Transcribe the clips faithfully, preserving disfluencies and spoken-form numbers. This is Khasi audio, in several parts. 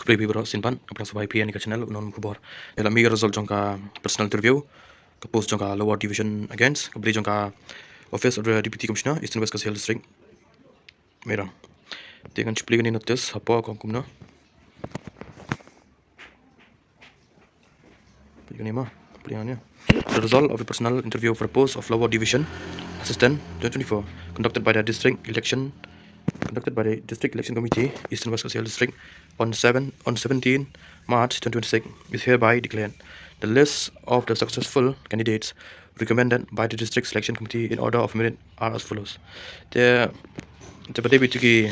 Khublei phi baroh shisien, pdiang sngewbha ïa phi ha kane ka channel Unom Khubor. Te la mih ka result jong ka personal interview, ka post jong ka Lower Division against, ka bri jong ka Office of the Deputy Commissioner, Eastern West Khasi Hills District, Mairang. Te ngan shu plie kane ka notice hapoh, ka ong kumno. Plie kane mo, plie kane. The result of the personal interview for the post of Lower Division Assistant twenty twenty-four, conducted by the District Election, conducted by the District Election Committee, Eastern West Khasi Hills District, on seven, on seventeen March twenty twenty-six, is hereby declared. The list of the successful candidates recommended by the District Selection Committee in order of merit are as follows. Te, te pat dei beit ki,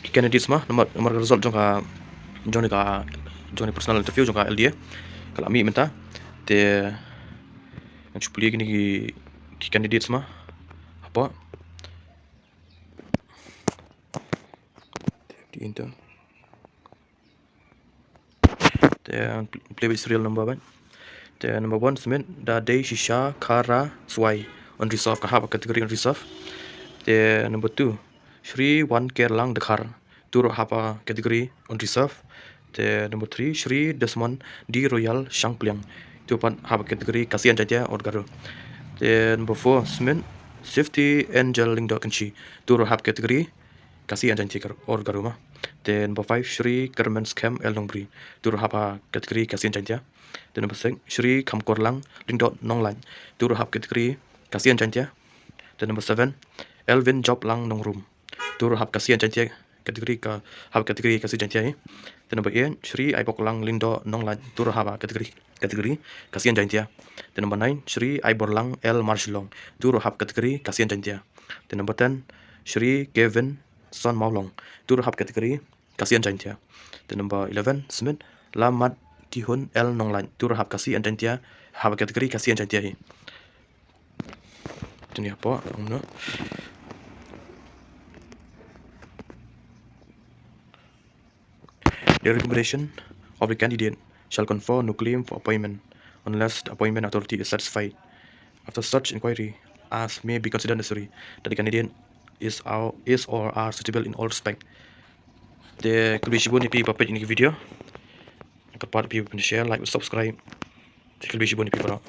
ki candidates mo, namar, namar ka result jong ka, jong ka, jong ka personal interview jong ka L D A ka la mih mynta. Te ngan shu plie kine ki, ki candidates mo hapoh. Te enter. Te plie beit serial number beit. Te number one, submit da Dei Shisha Kharaswai, unreserved, ka hap ha category unreserved. Te number two, Shri Wankerlang Dkhar, tu ruh hap ha category unreserved. Te number three, Shri Desmond D Royal Shangpliang, tu pat hap ha category Khasi and Jaintia or Garo. Te number four, submit Safety Angel Lyngdoh Kynshi, tu ruh hap category Khasi and Jaintia or Garo mo. Te number five, Shri Kermens Khem L Nongbri, tu ruh hap ha category Khasi and Jaintia. Te number six, Shri Khamkorlang Lyngdoh Nonglait, tu ruh hap category Khasi and Jaintia. Te number seven, Elvin Joplang Nongrum, tu ruh hap Khasi and Jaintia category, ka hap category Khasi Jaintia hi. Te number eight, Shri Aiboklang Lyngdoh Nonglait, tu ruh hap category, category Khasi and Jaintia. Te number nine, Shri Aiborlang L Marshillong, tu ruh hap category Khasi and Jaintia. Te number ten, Shri Kevin Son Mawlong, tu ruh hap category Khasi and Jaintia. Te number eleven, submit Lamat Tihun L Nonglait, tu ruh hap Khasi and Jaintia, hap category Khasi and Jaintia hi. Te ni hapoh, ong kumno. The recommendation of the candidate shall confer no claim for appointment unless the appointment authority is satisfied after such inquiry as may be considered necessary that the candidate is or, is or are suitable in all respect. Te khublei shibun ïa phi ba peit ïa kane ka video. Kyrpad ïa phi ban share, like, subscribe. Te khublei shibun ïa phi baroh.